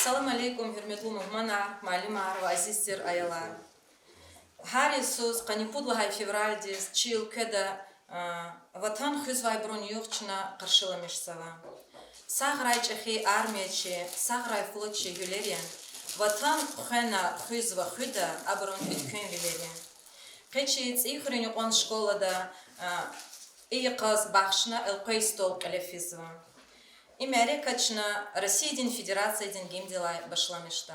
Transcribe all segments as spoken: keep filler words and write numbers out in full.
Салам алейкум, гьуьрметлу мугьманар, муаллимар ва азиз тир аялар. Гьар йисуз къанни пуд лагьай февралдиз чи уьлкведа, а, Ватан хуьзвайбурун югъ чна къаршиламишзава. Сагърай чӀехи армия чи, сагърай флот чи гьуьлерин, Ватан хвена, хуьзва, хуьда абурун уьтквем вилерин. Къе чи ЦӀийи хуьруьн юкьван школада, а, и йикъаз бахшна элкъвей стол кьиле физва. И мярекат чна Россиядин Федерациядин гимндилай башламишда.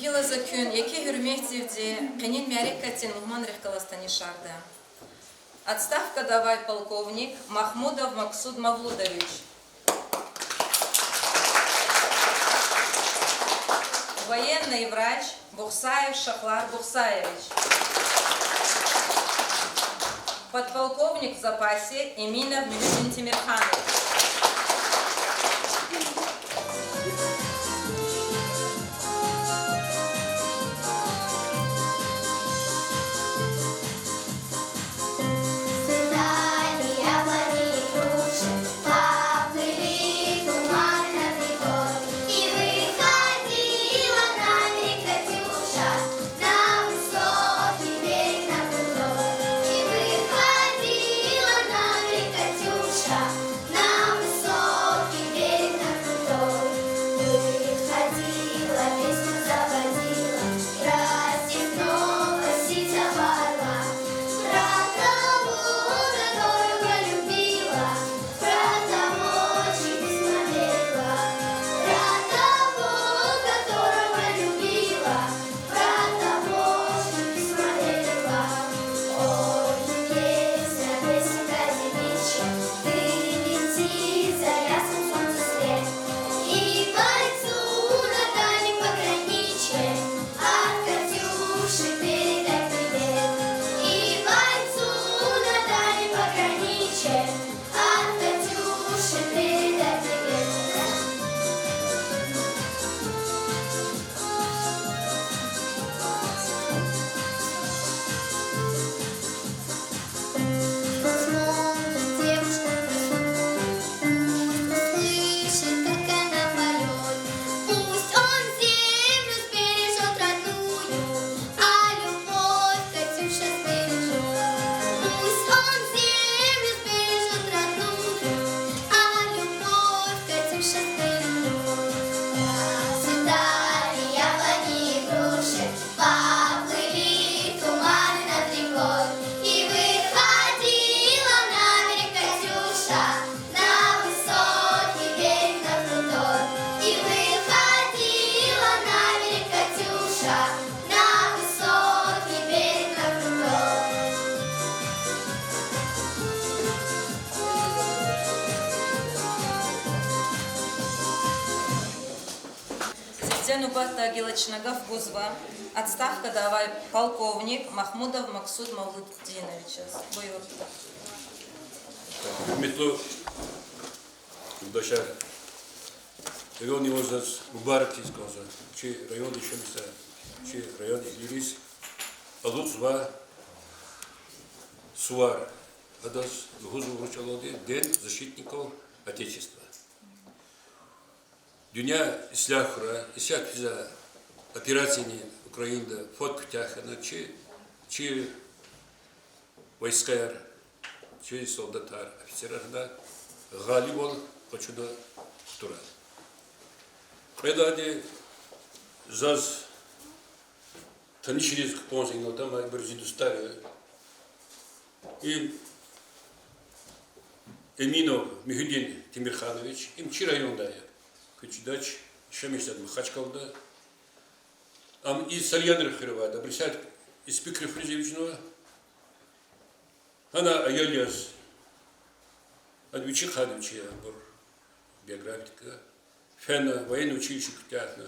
Гила за куьн еке гьуьрметдивди къенин мярекатдин мугьманрихъ галаз танишарда. Отставкада авай полковник Махмудов Максуд Мавлудович. Военный врач Бухсаев Шахлар Бухсаевич. Подполковник в запасе Эминов Муьгьуьддин Темирханович. Нубатда гила чна гаф гузва отставкада авай полковник Махмудов Максуд Мавлудиновичаз. Буюр. Гьуьрметлу юлдашар, эвелни ваз мубарак ийиз кӀанзава чи районда яшамиш жезвай, чи район эгьлийриз алукьзава сувар, адаз лугьузва урус чӀалалди День защитников Отечества. Дуьнья ислягь хьурай, исятда физвай операцияни Украинада фад куьтягь хьана, чи, чи войскаяр, чи солдатар, офицерар гьана гъалибвал къачуна кутурай. Кьвед лагьайди, заз танишариз кӀанзава, инал атанвай ибур зи дустар я. Им Эминов Муьгьуьддин Темирханович, им чи райондай я. Куьн чидач, яшамиш жезвайди Махачкъалада. Ам и Сальянрин хуьре авайди, абуру исятда Испикрин хуьруьз эвичӀнава. Гьана аял яз, ада вичи хъвайди, вичи абур биографиядик, фена военное училище куьтягьна,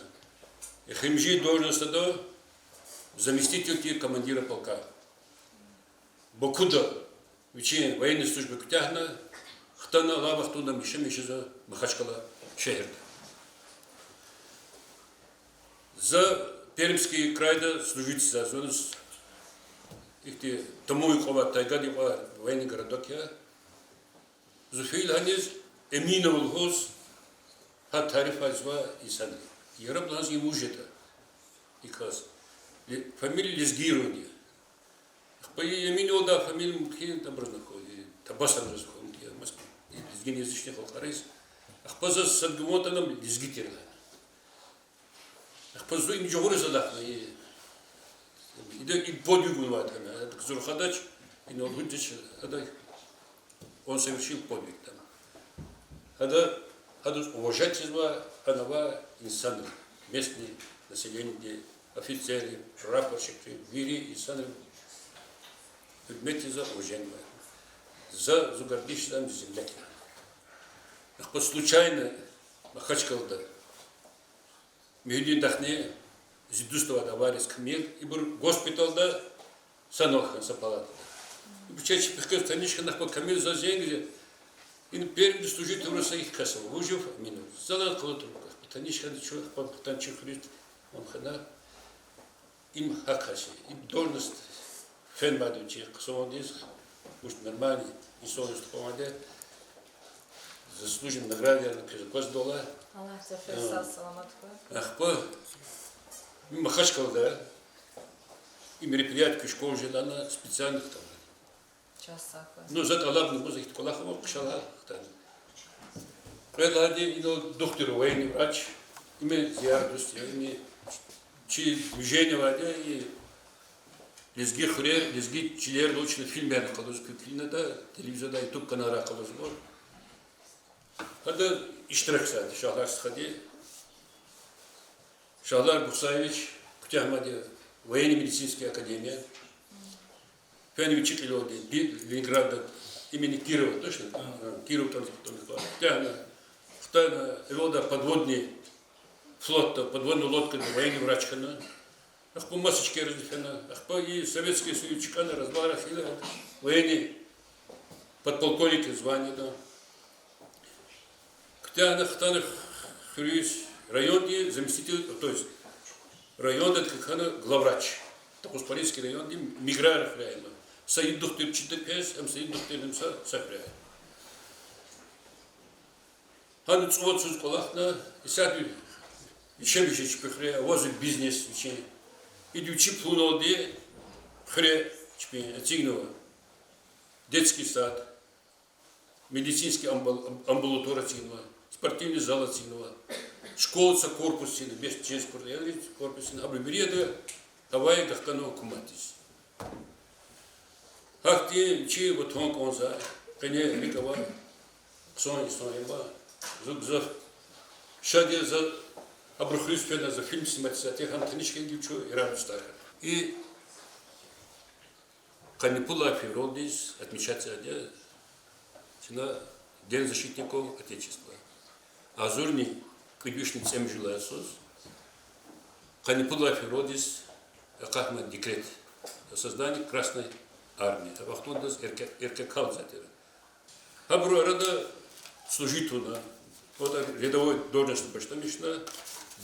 эхиримжи должность ада, заместитель тир командира полка. Бакуда вичин военный служба куьтягьна, хтана, алай вахтунда ам яшамиш жезва Махачкъала шегьерда. За Пермский крайда служить ийизвай, зун ихьтин тамун юкьва авай, тайгада юкьва авай военный городок я. Зун фейила гьаниз Эминов лугьуз, гьа тариф ийизва инсанри. Яраб лагьанзава, им вуж ятӀа, и кас. Ле-, фамилия лезгийрин я. Ахпа и Эминовалдай фамилия мумкин абуруз хьун, и Табасарадиз хьун, я Москва, и лезгийязычный халкьариз. Ахпа заз сад гуман атана, ам лезги тир лагьана. Ахпа зун им жагъуриз алахъна, и, ида и подвиг авунвайди я, адак зур хадач, инал лугьудач, ада, он совершил подвиг там. Ада, адаз уважать ийизва, ана авай инсанри, местный населениеди, офицерри, прапорщикри, вири инсанри, гьуьрмет ийизва, уважение авай. За, зун гордишзава, ам зи земляк я. Ахпа случайно Махачкъалада Муьгьуьддиндихъни зи дуст авайди авариядиз Камил, ибур госпитальда санал хьана са палатада. Ибур чеб чпихъ галаз таниш хьана, ахпа Камил заз зенг ийиз: ина Пермда служить авурай са ихьтин кас ава, вуж я фамилия? Залан къалатур, ахпа таниш хьана чун, ахпа патан чи хуьруьз ам хьана. Им гьакӀ я, им должность фенвайди я чи хъсандиз, уж нормальный инсан яз тухванвайди я, заслуженный наградаяр квез аквазвайди я. Аллагьди сагъ-саламат хьуй. Ахпа им Махачкъалада и мероприятие куь школа жедани специально хтанва. Ну, за тӀалабни гуз ихьтин кӀвалах ава, хъша лагьай хтана. Кьвед лагьайди, инал духтур, военный врач, им зи яр-дуст я, им чи движение авайди я, и лезги хуьрер, лезги чилер алай чна фильмар къалурзава, куь килигнатӀа, телевизорда, YouTube каналрай къалурзава. Гьада иштиракзавайди Шагьлар стхади. Шагьлар Гусаевич куьтягьнавайди военно-медицинская академия. Фена вичи кьилелди, Ленинградда, имени Кирова, точно? Киров тӀвар-, тӀвар-, куьтягьна, хтана, эвелда подводный флотда, подводный лодкада военный врач хьана. Ахпа маса чкайриз фена, ахпа и Советский Союз чкӀана, развал хьайила, военный подполковник званиеда. Куьтягьна, хтана хуьруьз, райондин заместитель, то есть райондин хьана главврач. Кузпалинский райондин Миграры хуьряй я. Саид духтур чида квез, ам Саид духтурни са, са хуьряй я. Гьана цӀувад йисуз кӀвалахна, исятда яшамиш жезвай чпин хуьре, авазва бизнес вичин. Ида вичи пулуналди хуьре чпин эцигнава детский сад, медицинский амбул-, амбулатория эцигнава, спортивный зал эцигнава, школадин са корпус эцигнава, бес-чес куртӀа, яни корпус эцигнава, абурун вирида гьавай гахкана гьукуматдиз. Гьахьтин чи ватан кӀанзавай, къене рикӀ авай, хъсан инсан я ма, зун гзаф шад я за, абурун хуьруьз фена, за фильм снимать ийизвай, гьам таниш хьайила чун ярар-дустар хьана. И къанни пуд лагьай февралдиз отмечатьзавайди я чна День защитников Отечества. Агъзурни кӀуьд вишни цӀемуьжуьд лагьай йисуз Къанни пуд лагьай февралдиз акъатна декрет о создании Красной Армии. А вахтундаз РК, РККА лугьузвай тир. Гьабурун арада служить авуна, вот рядовой должность башламишна,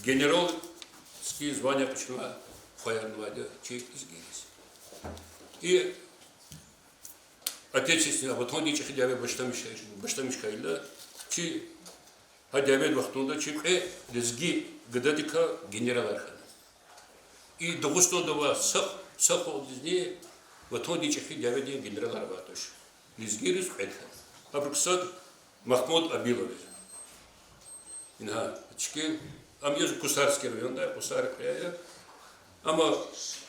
генеральский звание къачуна хваярнавайди я чи лезгийриз. И Отечественный, Ватандин ЧӀехи дяве башламиш, башламиш хьайила, чи гьа дяведин вахтунда чи кьве лезги гададикай генералар хьана. И Дагъустанда авай са, са халкьдизни Ватандин ЧӀехи дяведин генералар авайди туш. Лезгийриз кьвед хьана. Абурукай сад Магьмуд Абилов я. Ингьа чкил, ам я Кусарский райондай, Кусар хуьряй я. Амма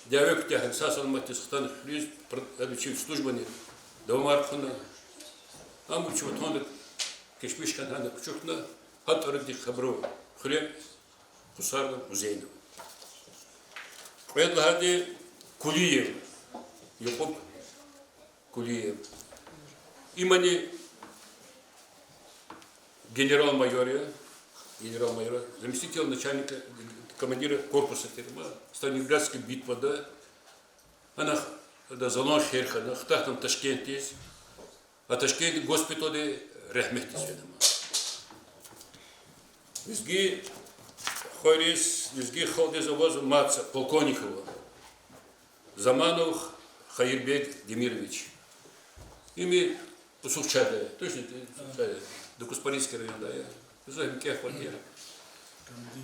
дяве куьтягьна сагъ-саламатдиз хтана хуьруьз, пр-, ада вичин службани давамар хъувуна. Ам вич ватанда кечмиш хьана, гьана къачухна, гьа тӀварунихъ абуру хуьре, Кусарда музейни ава. Кьвед лагьайди Кулиев, Якьуб Кулиев. Имни генерал-майор я, генерал-майор, заместитель начальника, командира корпуса тир ма, Сталинградская битвада, ана, ада залан хер хьана, хтана Ташкентдиз, а Ташкентдин госпитальда рагьметдиз фена ма. Лезги хуьруьз, лезги халкьдиз аваз мад са полковник ава. Заманов Хаирбег Демирович. Им Усухчада, точно, Докуспарийский районда я. Гзаф викӀегь хва тир.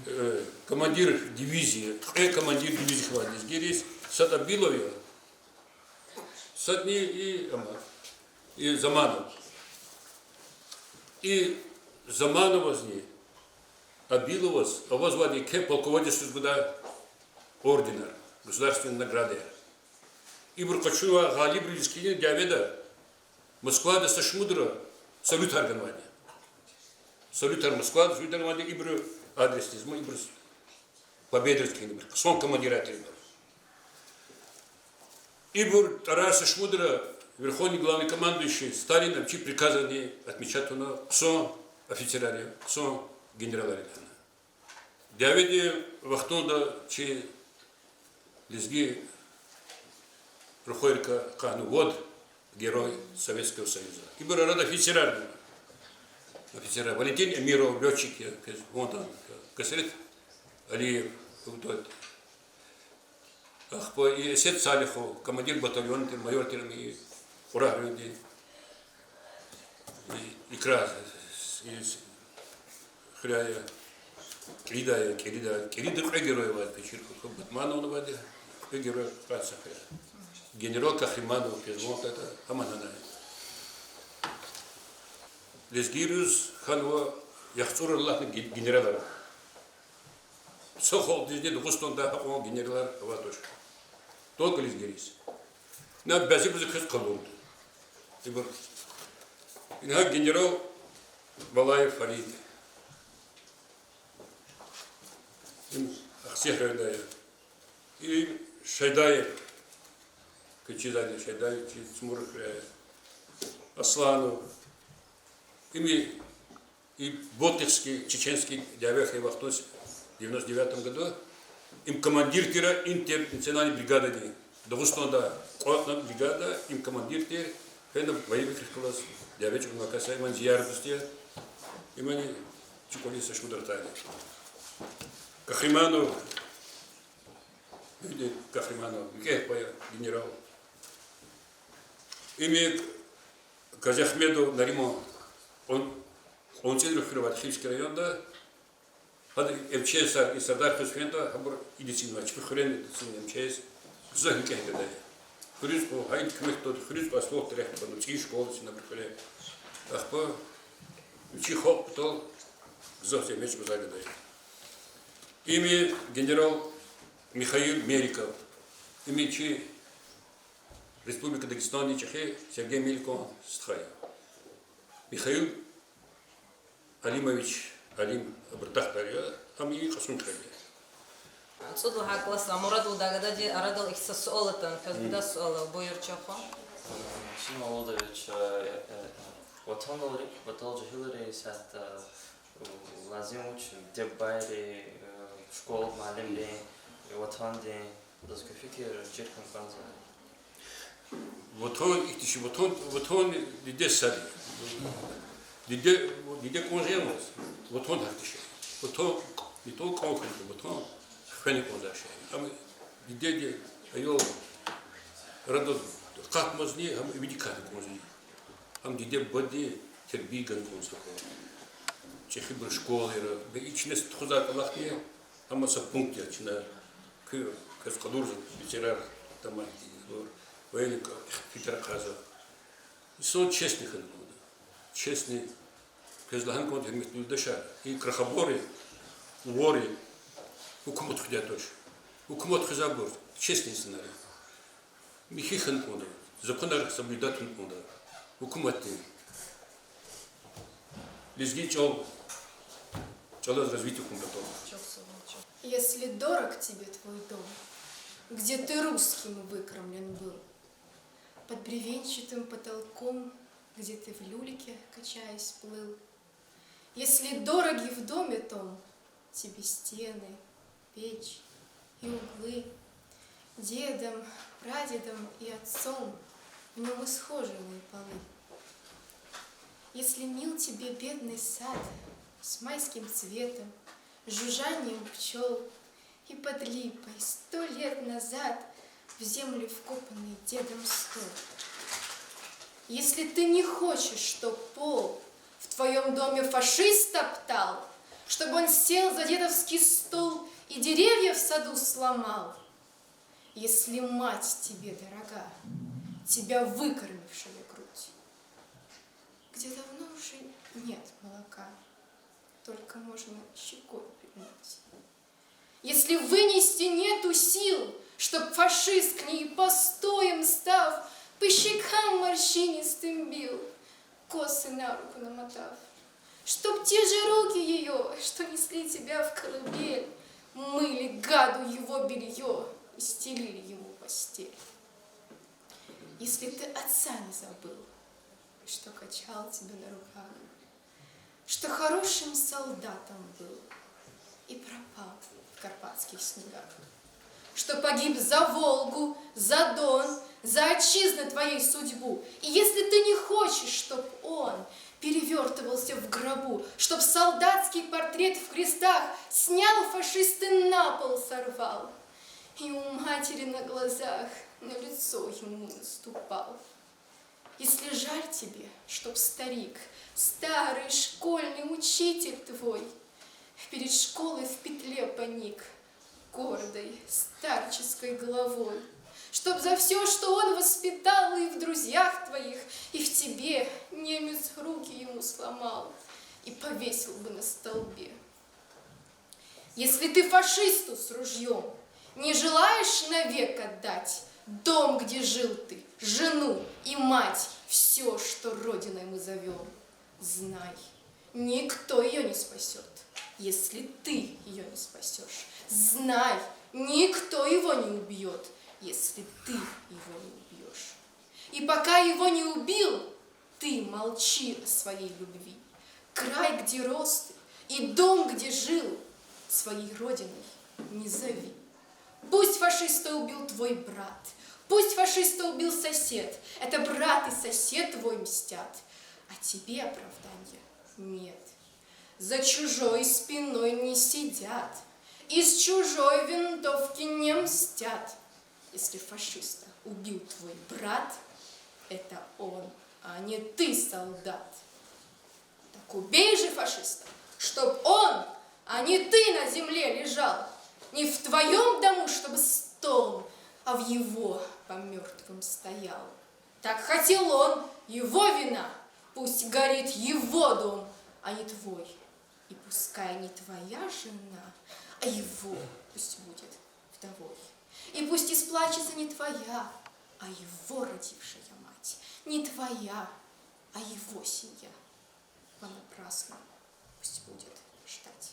Э, командир дивизии, кьве командир дивизии хьанвай лезгийриз, сад Абилов я, садни и, ама, и Заманов. И Замановазни Абиловаз авазвайди еке полководецдиз гудай орденар, государственные наградаяр. Ибур къачунвай гъалибриз хьтин дяведа Москвада са шумудра салютар ганвайди. Салютар Москвада, салютар ганвайди ибурун адресдиз, ма ибур Победадиз хьтин ибур, хъсан командирар тир ибур. Ибур тӀварар са шумудра верховный главнокомандующий Сталина вичин приказарни отмечать авуна, хъсан офицерар я, хъсан генералар я лагьана. Дяведин вахтунда чи лезги рухвайрикай акъудна вад Герой Советского Союза. Ибур арада офицерар, офицерар. Валентин Эмиров, лётчик я, квез ван тан, Касрет Алиев, ахпа и Эсет Салихов, командир батальона тир, майор тир, ам и Кьурагь райондин, и, Икра, и, хуьряй я, кӀиридай я, кӀирида, кӀирида кьве герой авайди, Печир Хурху Батмановна авайди, кьве герой кьван са хуьряй. Генерал Кахриманов, квез ван тан, гьаман гьанай. Лезгийриз хьанва яхцӀурар алатна ге-, генералар. Са халкьдизни Дагъустанда гьакьван генералар авайди туш. Только лезгийриз. На бязи-бязи квез къалурда. Ибур. Ингьа генерал Балаев Фарид. Им Ахцегьрайондай я. И Шайдаев, квез чизвайди, Шайдаев чи Цмур хуьряй я. Асланов. Им и Ботлихский, чеченский дяве хьайи вахтунда, девяносто девятом году, им командир тир интернациональный бригададин. Дагъустанда кьван бригада, им командир тир, фена военный векрикалаз дяве чӀугунвай кас я, иман зиярдуст я, имани чи кӀвализ са шумудра атайди. Кахриманов, Юрий Кахриманов, викӀегь пай генерал. Им Казиахмедов Нариман, кьван-, КьванцӀинрин хуьр авайди Хивский районда, гьада МЧС-ар и сардар хьиз фена, гьабур идицинвай, чпи хуьрени идицин МЧС, гзаф викӀегь гада я. Хуьруьз кьван гьа и куьмек тавуна, хуьруьз кьван асфальт рехъ тавуна, цӀийи школа ацина абурун хуьре. Ахпа вичи халкь патал гзаф зегьмет чӀугвазвай гада я. Им генерал Михаил Меликов, им чи Республика Дагестандин чӀехи Сергей Меликован стха я. Михаил Алимович, Алим, абур тахтар я, ам и Кьасумхуьрел я. ЦӀуд лагьай классда Мурад лугьудай гадади арадал ихьтин са суал атана, квез гудай суал ава, буюр, чахъ. Сулейман Валдович, э, э, ватандал рикӀ патал жегьилри исятда, э, лазим вуч, диде-бубайри, э, школа муаллимри, Ватандин лезги фикир чир хьун кӀанзава. Ватан ихьтин шей, ватан, ватан дидедин сад я. Диде, диде кӀанзавай ватан гьахьтин шей. Ватан, ватан кӀан хьана, ватан хвена кӀанзавай шей. Ам дидеди аял арадал акъатнавазни, ам виликайди кӀанзава. Ам диде-бубади тербия гана кӀанзава. ЧӀехибуру школайра, бес и чна тухузвай кӀвалахни, ам са пункт я чна, квез къалурзава, бицерар тамам хьтин, гьабур, военный, ихтилатар ахъайзава. Инсан честный хьана кӀанда. Честный, квез лагьана кӀанда, гьуьрметлу юлдашар, и крохоборы, воры, гьукумат хуьдай туш. Гьукумат хуьзвайбур честный инсанар я. Михьи хьана кӀанда, законар соблюдать авуна кӀанда гьукуматди. Лезги чӀал, чӀалаз развитие хьун патал. Если дорог тебе твой дом, где ты русским выкормлен был, под бревенчатым потолком, где ты в люльке, качаясь, плыл, если дороги в доме том тебе стены, печь и углы, дедом, прадедом и отцом в нём исхоженные полы. Если мил тебе бедный сад с майским цветом, с жужжанием пчёл, и под липой сто лет назад в землю вкопанный дедом стол. Если ты не хочешь, чтоб пол в твоём доме фашист топтал, чтобы он сел за дедовский стол и деревья в саду сломал, если мать тебе дорога, тебя выкормившая грудь, где давно уже нет молока, только можно щекой прильнуть. Если вынести нету сил, чтоб фашист к ней постоем став, по щекам морщинистым бил, косы на руку намотав, чтоб те же руки её, что несли тебя в колыбель, мыли гаду его бельё и стелили ему постель. Если ты отца не забыл, что качал тебя на руках, что хорошим солдатом был и пропал в карпатских снегах, что погиб за Волгу, за Дон, за отчизну твою судьбу. И если ты не хочешь, чтоб он перевёртывался в гробу, чтоб солдатский портрет в крестах снял, фашист, и на пол сорвал, и у матери на глазах на лицо ему наступал. Если жаль тебе, чтоб старик, старый школьный учитель твой, перед школой в петле поник гордой старческой головой, чтоб за всё, что он воспитал и в друзьях твоих, и в тебе, немец руки ему сломал и повесил бы на столбе. Если ты фашисту с ружьём не желаешь навек отдать дом, где жил ты, жену и мать, всё, что родиной мы зовём, знай, никто её не спасёт, если ты её не спасёшь. Знай, никто его не убьёт, если ты его не убьёшь. И пока его не убил, ты молчи о своей любви. Край, где рос ты, и дом, где жил, своей родиной не зови. Пусть фашиста убил твой брат, пусть фашиста убил сосед, это брат и сосед твой мстят, а тебе оправдания нет. За чужой спиной не сидят, из чужой винтовки не мстят. Если фашиста убил твой брат, это он, а не ты, солдат. Так убей же фашиста, чтоб он, а не ты, на земле лежал. Не в твоём дому, чтобы стон, а в его по мёртвым стоял. Так хотел он, его вина, пусть горит его дом, а не твой. И пускай не твоя жена, а его пусть будет вдовой. И пусть исплачется не твоя, а его родившая мать, не твоя, а его семья. Понапрасну пусть будет ждать.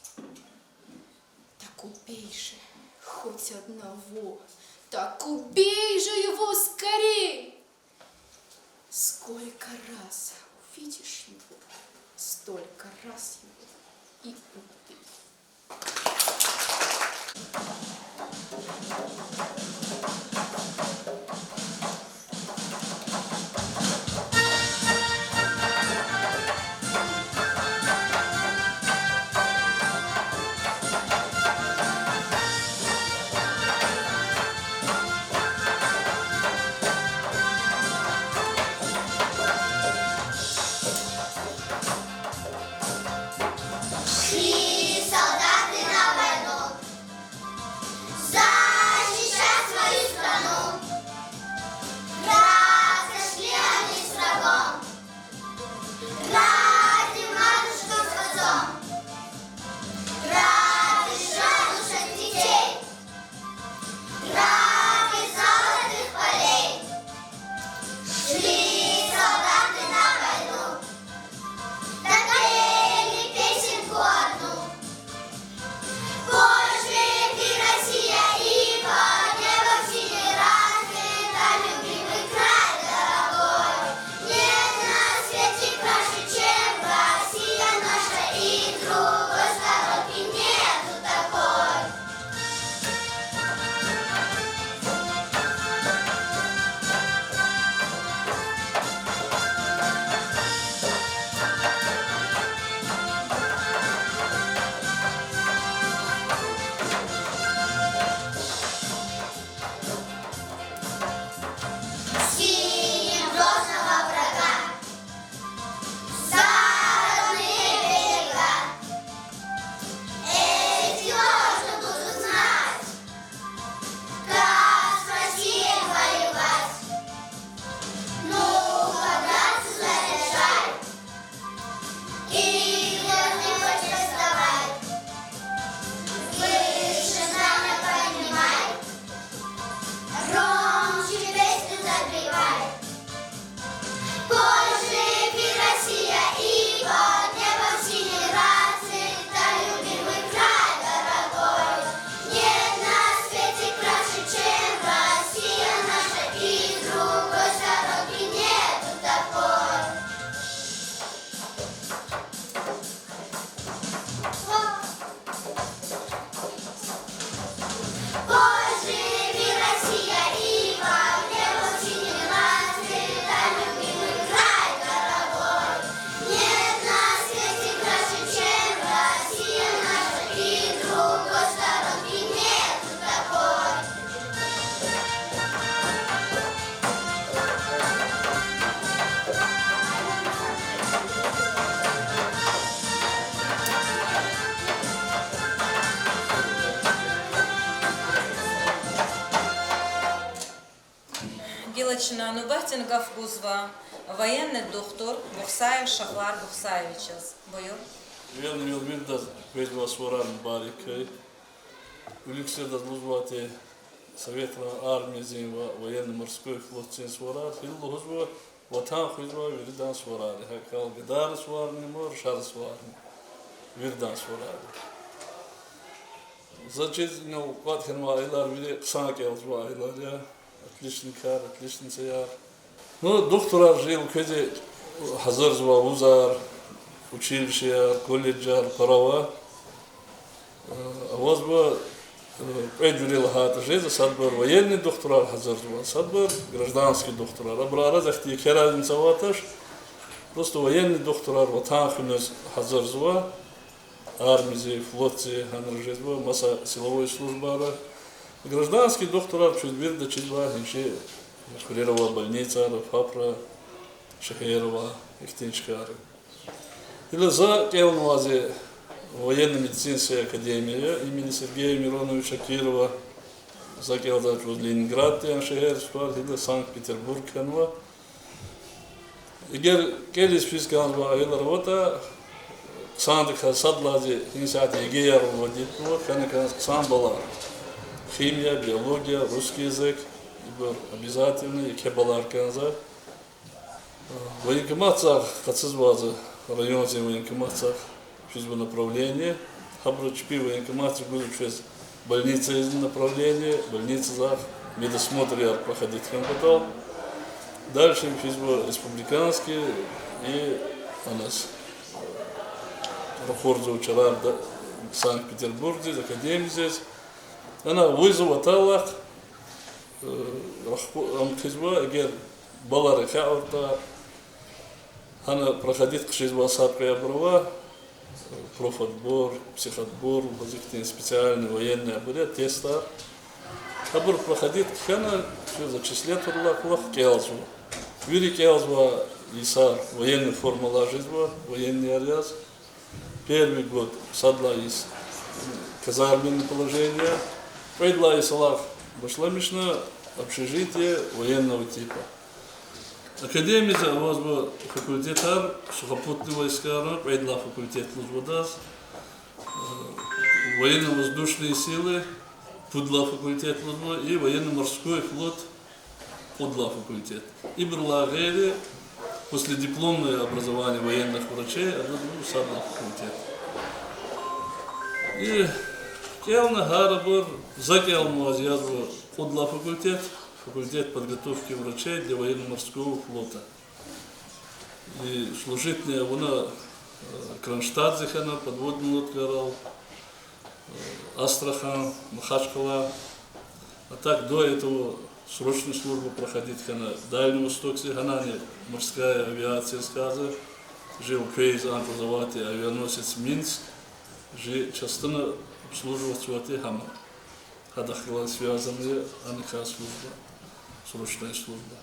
Так убей же хоть одного, так убей же его скорей! Сколько раз увидишь его, столько раз его и убей. Шли солдаты на войну защищать свою страну. Драться шли они с врагом ради матушки с отцом, ради радушных детей, ради золотых полей. Шли солдаты на войну, так пели песенку одну. Пой же ты, Россия, и под небом синим расцветай, любимый край дорогой. Нет на свете краше, чем Россия наша, и другой сторонки нету такой. Синим грозного врага за родные берега. Эти тоже будут знать, как с Россией воевать. Ну-ка, братцы, заряжай, и грозный почёт сдавай. Выше знамя поднимай, громче песню запевай. Пой же ты, Россия, и под небом синим расцветай, любимый край дорогой. Нет на свете краше, чем Россия наша, и другой сторонки нету такой. Пой же ты, Россия, и под небом синим расцветай, любимый край дорогой. Нет на свете краше, чем Россия наша, и другой сторонки нету такой. Гила чна нубатдин гаф гузва военный духтур Бухсаев Шагьвар Бухсаевичаз. Буюр. Эвелни-эвел виридаз къвезвай суварар мубарак хьуй. Вилик сирдаз лугьузвайди, Советрин армиядин ва военно-морской флотдин суварар, гила лугьузва Ватан хуьзвай виридан суварар я. ГьакӀ хьайила гадайрин суварни, рушарин суварни, виридан суварар я. За чиз, инал кӀватӀ хьанвай аялар вири хъсан кӀелзавай аялар я. Отличникар, отличницаяр. Ну, духтурар жи уьлкведи гьазурзавай вузар, училищеяр, колледжар пара ава. Э, авазва, э, кьве жуьре лагьайтӀа жезва, садбур военный духтурар гьазурзава, садбур гражданский духтурар. Абурун арада ихьтин еке разница авайди туш. Просто военный духтурар ватан хуьниз гьазурзава, армиядиз, флотдиз, гьанра жезва, маса силовой службайра. Гражданский духтурар чуьз вирида чизва, гьи чи хуьрера авай больницайра, ФАПра, шегьерра авай ихьтин чкайра. Гила за кӀелнавай зи военно-медицинская академия я имени Сергея Мироновича Кирова. За кӀелзавай чӀавуз Ленинградди, а шегьер сутар, гила Санкт-Петербург хьанва. Эгер кӀелиз физ кӀанзавай аялар аватӀа, хъсандаказ сад лагьайди, гьи сятда ЕГЭ-яр вводитьнава, хьана кӀанзава хъсан баллар. Химия, биология, русский язык, ибур обязательно еке баллар кӀанзава. Военкоматдихъ къачузвайди, райондин военкоматдихъ физва направление. Гьабуру чпи военкоматди гузва чвез больницадин направление, больницадихъ медосмотрар проходить хьун патал. Дальше физва республиканский и аназ ракъурзава чарар да Санкт-Петербургдиз, академиядиз. Ана вызов атайла, э, рахкъу-, ам хъийизва, эгер баллар экъечӀайтӀа, гьана проходить хъжезвай сад-кьве абур ава, э, профотбор, психотбор, бязи ихьтин специальный военный абур я, тестар. Абур проходить хьана, чи зачислять авурдалай кьулухъ кӀелзава. Вири кӀелзавай йисар военный формалай жезва, военныйяр яз. Первый год сад лагьай йис казарменное положение, кьвед лагьай йисалай башламишна общежитие военного типа. Академиядиз авазва факультетар, сухопутный войскара кьвед лагьай факультет лугьузва адаз, военно-воздушные силы пуд лагьай факультет лугьузва и военно-морской флот кьуд лагьай факультет. Ибурулай гъейри, последипломное образование военных врачей, адаз лугьузва сад лагьай факультет. И кӀелна гьарибур, за кӀелнаваз язва кьуд лагьай факультет, факультет подготовки врачей для военно-морского флота. И служитьни авуна, э, Кронштадтда хьана, подводный лодкайрал, Астрахань, Махачкъала. А так до этого срочную службу проходить хьана Дальний Востокда, гьанани морская авиация кӀелзава, жи квез антузавати авианосец Минск, жи частина обслуживатьзавати гьама. Гьадахъ галаз связанная аникай служба, срочная служба.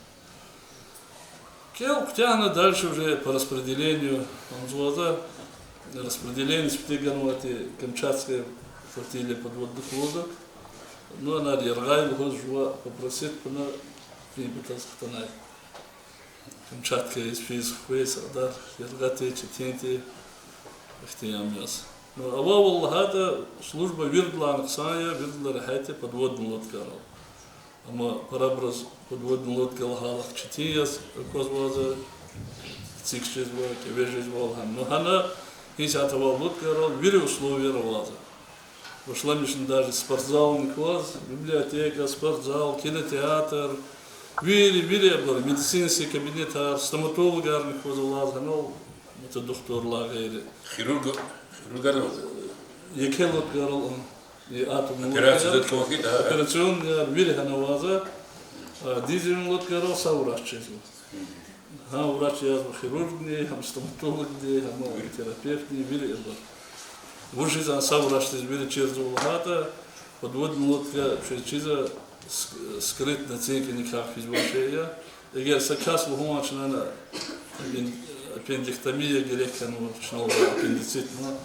КӀел куьтягьна дальше уже по распределению, ам зун за распределение сифте ганвати Камчатская флотилия подводных лодок. Ну, ана яргъай лугьуз жува попросить хьана, и бутаз хтанай. Камчаткадиз физ хквез, адар яргъати, четинди ихьтин ам яз. Ну, авайвал лагьайтӀа, служба виридалай хъсан я, виридалай регьят я подводный лодкайрал. Амма парабуруз подводный лодка лагьайла четин яз аквазвайди я, эциг жезва, кӀеве жезва лагьана. Ну, гьана гьисятда авай лодкайрал вири условияр авайди я. Башламишна даже спортзални кваз, библиотека, спортзал, кинотеатр, вири, вири абур, медицинский кабинетар, стоматологарни кваз авайди я гьанал, это духтурлай гъейри. Хирург, хирургар ава? Еке лодкайрал, и атомный лодкаяр, операционныяр вири гьана авайди я, а дизельный лодкайрал са врач жезва. Гьа врач язва хирургни, гьам стоматологди, гьам терапевтни, вири абур. Вуж жезва са врачдиз вири чирзава лагьайтӀа, подводный лодка чиз чизва, ск-, скрытно оценка никак физвай шей я. Эгер са кас лугьун чна ана аппен-, аппендэктомия герек хьанва, чна лугьузва аппендицитни,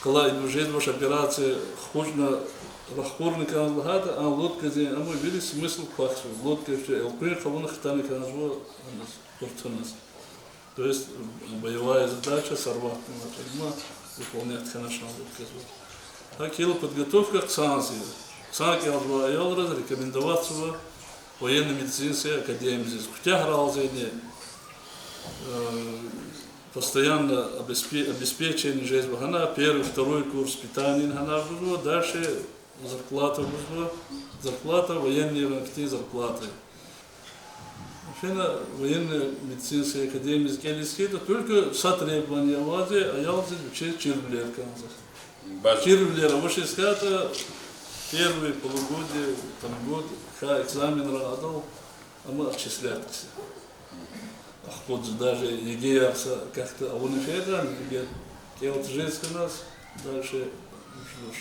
къалай идув жезвач, операция хучна рахкурна кӀанзава лагьайтӀа, а лодказин ам вири смысл квахьзава. Лодка чи элкъуьн хъувуна хтана кӀанзава, ана, къуртуна. То есть, боевая задача сорвать хьана, выполнять хьанач ана лодказва. ГьакӀ хьайила подготовка хъсан я. Хъсан кӀелзавай аялриз рекомендоватьзава военно-медицинский академиядиз. Куьтягьралди, э, постоянно обеспе-, обеспечение жезва гьана, первый, второй курс питание гьана гузва, дальше зарплата гузва, зарплата военныйрин хьтин зарплата. Фена военно-медицинский академиядиз кӀелиз хьайитӀа, только са требование авайди я, аялдиз вичиз чирвилер кӀанзава. Чирвилер авачиз хьайитӀа, первый полугодие, там, год, гьа экзаменрал адал ам отчислять хъийизва. Ахпа даже ЕГЭ-яр са как-то авуна фейиди, ЕГЭ кӀел тежез хьаназ, дальше жуш.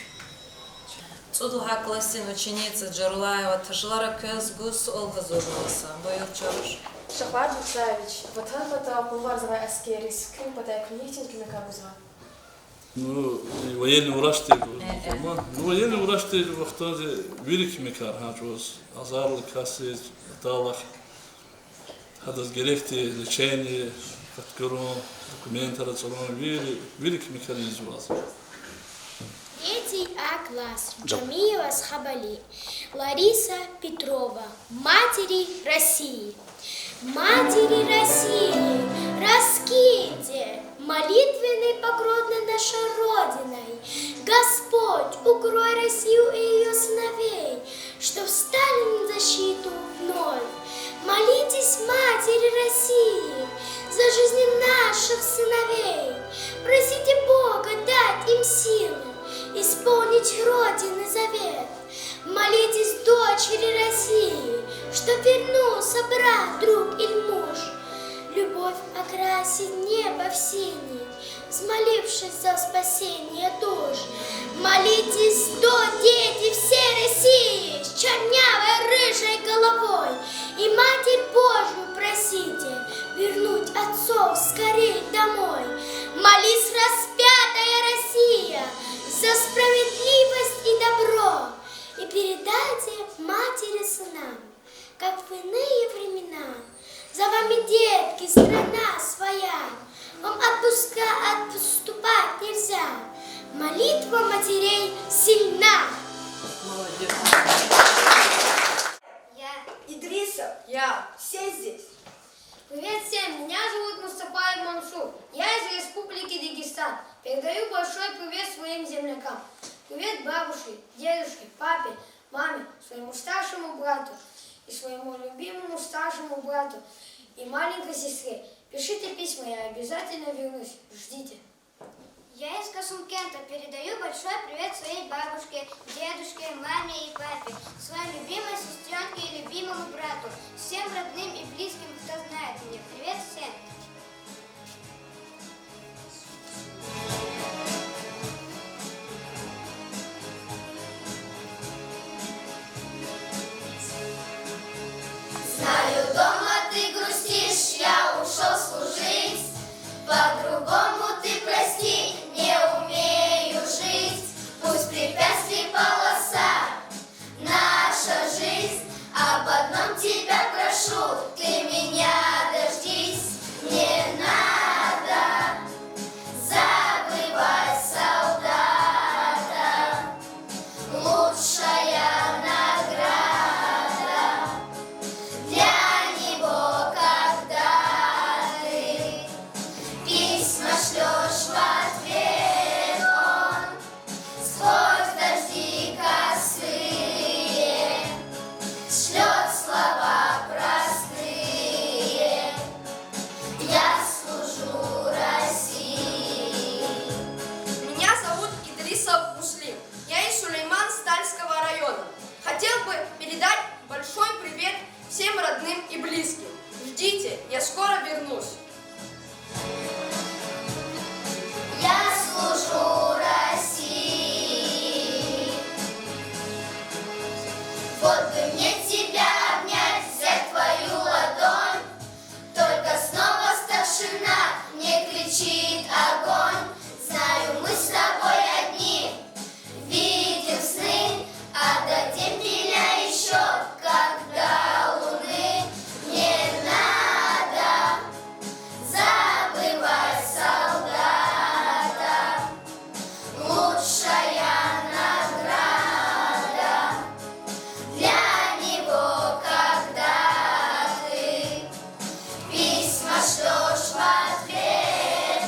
ЦӀуд лагьай классдин ученица Джарулаева Тажлара квез гуз суал гьазурнава са. Буюр, Чаруш. Шагьбат Муртазаевич, Ватан патал къуллугъзавай аскерриз куьн патай куьне ихьтин куьмекар гузва? Ну, и военный врач тир, э, э, ну, военный врач тир вахтунда вири куьмекар гьа чӀавуз, азарлу касдиз, аталахъ, гьадаз герекди лечение къаткарун, документар ацӀурун, вири, вири куьмекар ийизвайди я. Третий А класс, Джамиева Асхабали. Лариса Петрова. Матери России. Матери России, раскиньте молитвенный покров над нашей Родиной. Господь, укрой Россию и её сыновей, что встали на защиту вновь. Молитесь Матери России за жизни наших сыновей. Просите Бога дать им силы исполнить Ведь Родины завет. Молитесь, дочери России, чтоб вернулся брат, друг или муж. Любовь окрасит небо в синий, взмолившись за спасение душ. Молитесь, что дети всей России с чернявой рыжей головой и Матерь Божью просите вернуть отцов скорей домой. Молись, распятая Россия, за справедливость и добро, и передайте матери сынам, как в иные времена. За вами, детки, страна своя, вам отпуска отступать нельзя. Молитва матерей сильна. Молодец. Я. Идрисов. Я. Все здесь. Привет всем, меня зовут Мустафаев Мансур, я из Республики Дагестан. Передаю большой привет своим землякам. Привет бабушке, дедушке, папе, маме, своему старшему брату и своему любимому старшему брату и маленькой сестре. Пишите письма, я обязательно вернусь. Ждите. Я из Касымкента передаю большой привет своей бабушке, дедушке, маме и папе, своей любимой сестрёнке и любимому брату, всем родным и близким, кто знает меня. Привет всем! Знаю, дома ты грустишь, я ушёл служить. По-другому ты прости, не умею жить. Пусть препятствий полоса, наша жизнь, об одном тебя прошу, ты меня дождись. Не надо забывать солдата. Лучшая награда для него, когда ты письма шлёшь в ответ, он сквозь дожди косые шлёт слова простые. Я служу России. Меня зовут Идрисов Муслим. Я из Сулейман-Стальского района. Хотел бы передать большой привет всем родным и близким. Ждите, я скоро вернусь. Я служу России. Вот бы мне тебя обнять, взять твою ладонь. Только снова старшина, не кричит огонь. Знаю, мы с тобой одни, видим сны, отдадим тебя ещё, как до луны. Не надо забывать солдата. Лучшая награда для него, когда ты письма шлёшь в ответ,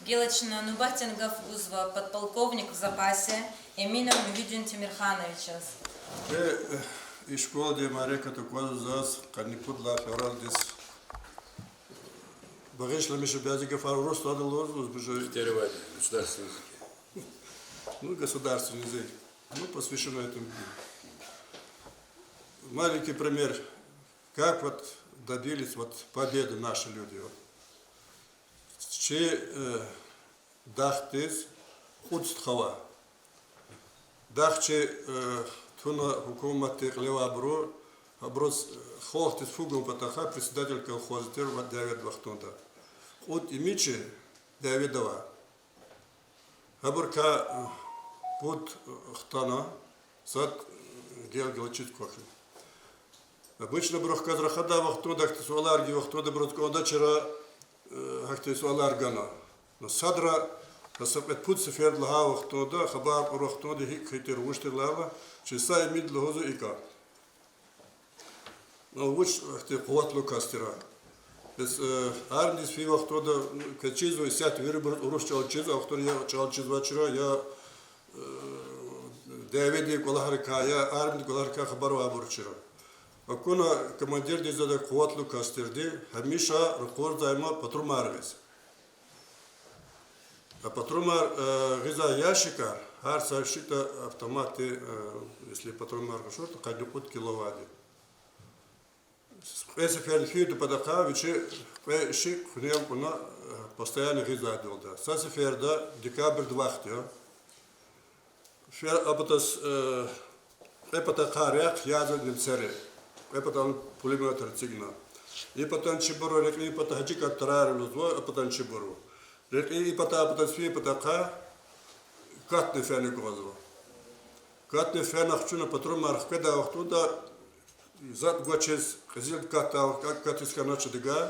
Гила чна нубатдин гаф гузва подполковник в запасе Эминов Мугьуьддин Темирхановичаз. Э, э, и школадин мярекат аквазва заз къанни пуд лагьай февралдиз. Багъишламиша, бязи гафар урус лагьайди лугьуз, уже. Первый государственный язык. Ну, государственный язык. Ну, посвящено этому. Маленький пример. Как вот добились вот победы наши люди, вот. Чи, э, дахдиз кьуд стха ава. Дахчи, э, туна гьукуматдин кьиле авайбуру, абуруз, э, халкьдиз фу гун патахъай председатель колхоза тир ва дяведа вахтунда. Кьуд имичи дяведа ава. Гьабурукай, э, пуд, э, хтана, сад, э, гел-гелчиз квахьна. Обычно абуру хкаж рахадай вахтунда, ахьтин суалар гайи вахтунда абуруз кӀандачир, э, гьахьтин суалар гана. Но садра, са кьвед-пуд сеферда лагьай вахтунда, хабар кьур вахтунда, гьикӀ хьайитӀа, вуч тир лагьайла, чи са имид лугьузва икӀ. Ну, вуч ахьтин къуватлу кас тир. Бес, э, армиядиз фейи вахтунда, ну, квез чизва, исятда вирибуруз урус чӀал чизва, а вахтунда я чӀал чизвачир, я, э, дяведин кӀвалахрикай, я армиядин кӀвалахрикай хабар авайбур тир. Акуна командирдиз ада къуватлу кас тирди, гьамиша ракъурзавай ма патронар гъиз. А патронар, э, гъизвай ящикар, гьар са ящикда автоматдин, э, если патронар къачуртӀа, къанни кьуд кило авайди. Кьве сеферда фейиди патахъай вичи кьве ящик къуьнел кьуна, э, постоянно гъизвайдалда. Са сеферда декабрдин вахт я. Фер-, а патаз, э, кьве патахъай рехъ язва немцери. Кьве патан пулемётар эцигна. И патан чибуру, рекьин пата гьажи кӀан тарар лугьузва, а патан чибуру. Рекьин и пата, а патаз фейи патахъай катна фена кӀанзава. Катна фена хчуна патронар хкведай вахтунда затӀ гвачиз, къизилди катдай вахт, катиз хьанача дагай,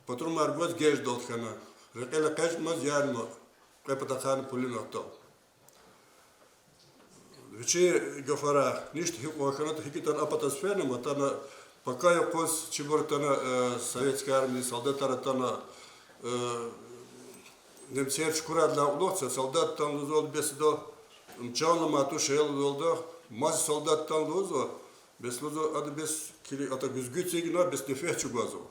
патронар гваз геждалди хьана. Рекьел экъечӀнамаз янма, кьве патахъайни пулемётдал. Вичин гафарай, ништа гьикьван хьанатӀа, гьикӀ ятӀани а патаз фена, ма атана, пока юкъуз чибур атана, э, советский армиядин солдатар атана, э, немцер чукурайдалай кьулухъ са солдат атана лугьузва, бес ада, м, чан аламай туш лугьузва ада, маса солдат атана лугьузва, бес лугьузва, ада бес кили ата гуьзгуь эцигна, бес нефес чӀугвазва.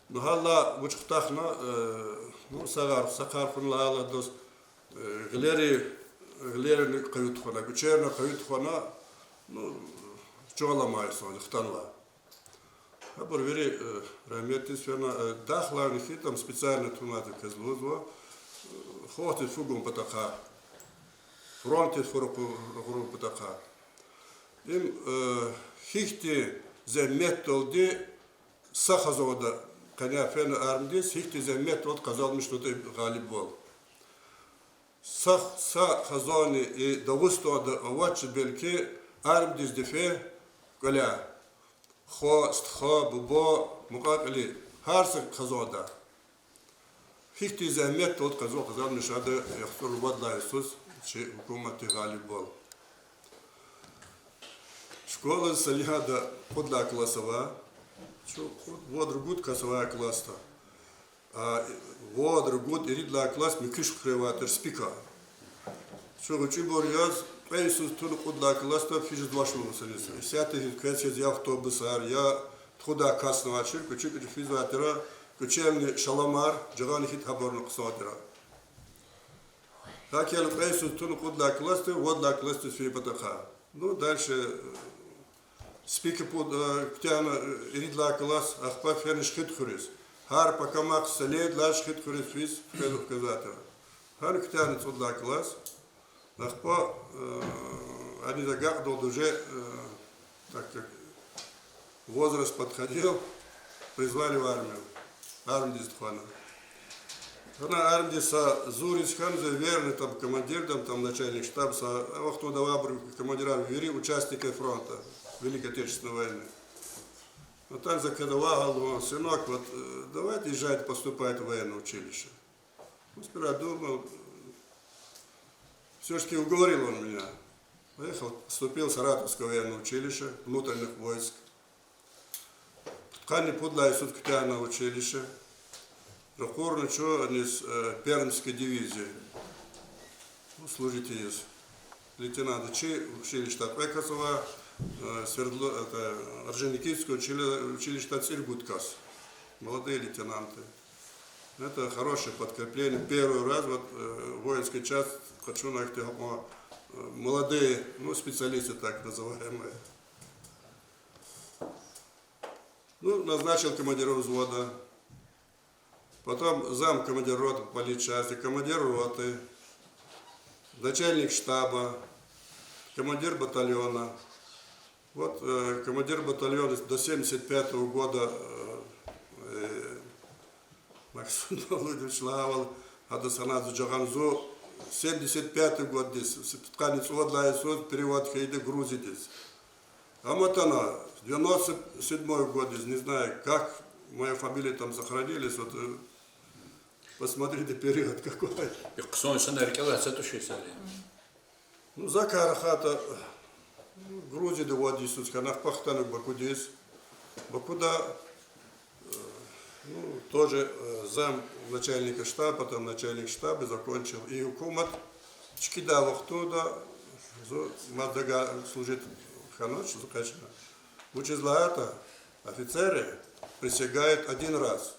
Ну, гьалай вуч хутахна, э, ну, сагъар, са кар хьун лагьайла адаз, э, гъилери, гъилерини къаюд хьана, гуьчерни къаюд хьана, ну, чан аламай инсан хтанва. Абур вири, э, рагьметдиз фена, э, дахлайни хьи, там специально тунвайди квез лугьузва, э, халкьдиз фу гун патахъай, фронтдиз фу ракъу-, ракъурун патахъай. Им, э, гьихьтин зегьметдалди са хизанда къене фена армиядиз, гьихьтин зегьметдалди къазанмишнатӀа гъалибвал. Са, са хизанни и Дагъустанда авачиз белки армиядиз дефе кӀваляй. Хва, стха, буба, мукьва-кьили, гьар са хизанда. Гьихьтин зегьметдалди къаза-, къазанмишнатӀа яхцӀурни вад лагьай йисуз чи гьукуматди гъалибвал. Школадиз са лигьада кьуд лагьай класс ава. Чун кьуд, вад-ругуд кас авай классда. А вад-ругуд, ирид лагьай класс муькуь шуьхревай тир, СПИК-а. Чун гъвечӀибур яз, кьве йисуз туна кьуд лагьай классда физ жезвач лугьун саниз. Исятда гьикӀ квез чиз я автобусар, я тухудай касни авачир, куьчуь-куьчуь физвай тир, куьчелни шаламар, жагъани хьиз гьабурни хъсан тир. ГьакӀ яна кьве йисуз туна кьуд лагьай классда, вад лагьай классдиз фин патахъай. Ну, дальше, э, СПИК-а пуд-, э, куьтягьна, э, ирид лагьай класс, ахпа фена Шихидхуьруьз. Гьар пакамахъ са лед лагьай Шихидхуьруьз физ, физ хквезвай тир. Гьана куьтягьна цӀуд лагьай класс. Ахпа, э, аниз агакьдалди уже, э, так как возраст подходил, призвали в армию. Армиядиз тухвана. Гьана армиядиз са зуриз хьана, за верный там командирдам, там начальник штаба, са, а вахтунда авайбур командирар вири участники фронта, Великой Отечественной войны. Атана за квез ваъ лугьун, сынок, вот, э, давайте езжайте поступать в военное училище. Ну, сперва думал, всё-таки уговорил он меня. Поехал, поступил в Саратовское военное училище внутренних войск. Къанни пуд лагьай йисуз куьтягьна училище. Ракъурна чун аниз, э, Пермская дивизия. Ну, служить ийиз. Лейтенант чи училищета кьве кас ава, э, Свердло-, это, Орджоникидское учили-, училищета цӀиргуд кас. Молодые лейтенанты. Это хорошее подкрепление. Первый раз вот, э, воинская часть, хочу на их, э, молодые, ну, специалисты так называемые. Ну, назначил командиром взвода. Потом зам командира роты по политчасти, командир роты, начальник штаба, командир батальона. Вот, э, командир батальона до семьдесят пятого года, э, э, Максим Давлетович лагьайвал, гьада саназвай жагъанзу, семьдесят пятый годдиз, с-, пудкъанни цӀувад лагьай йисуз перевод хьайиди Грузиядиз. Ам атана девяносто седьмой годдиз, не знаю, как моя фамилия там сохранилась, вот, э, посмотрите, период какой. И хъсан инсан рикӀелай цатӀуши сали. Ну, закай рахайтӀа, Грузияда вад йисуз хьана, ахпа хтана Бакудиз. Бакуда, э, ну, тоже, э, зам начальника штаба, потом начальник штаба, закончил. И гьукумат чкӀидай вахтунда зун мад дагъа служить хьанач, зун къачуна. Вучиз лагьайтӀа офицеры присягают один раз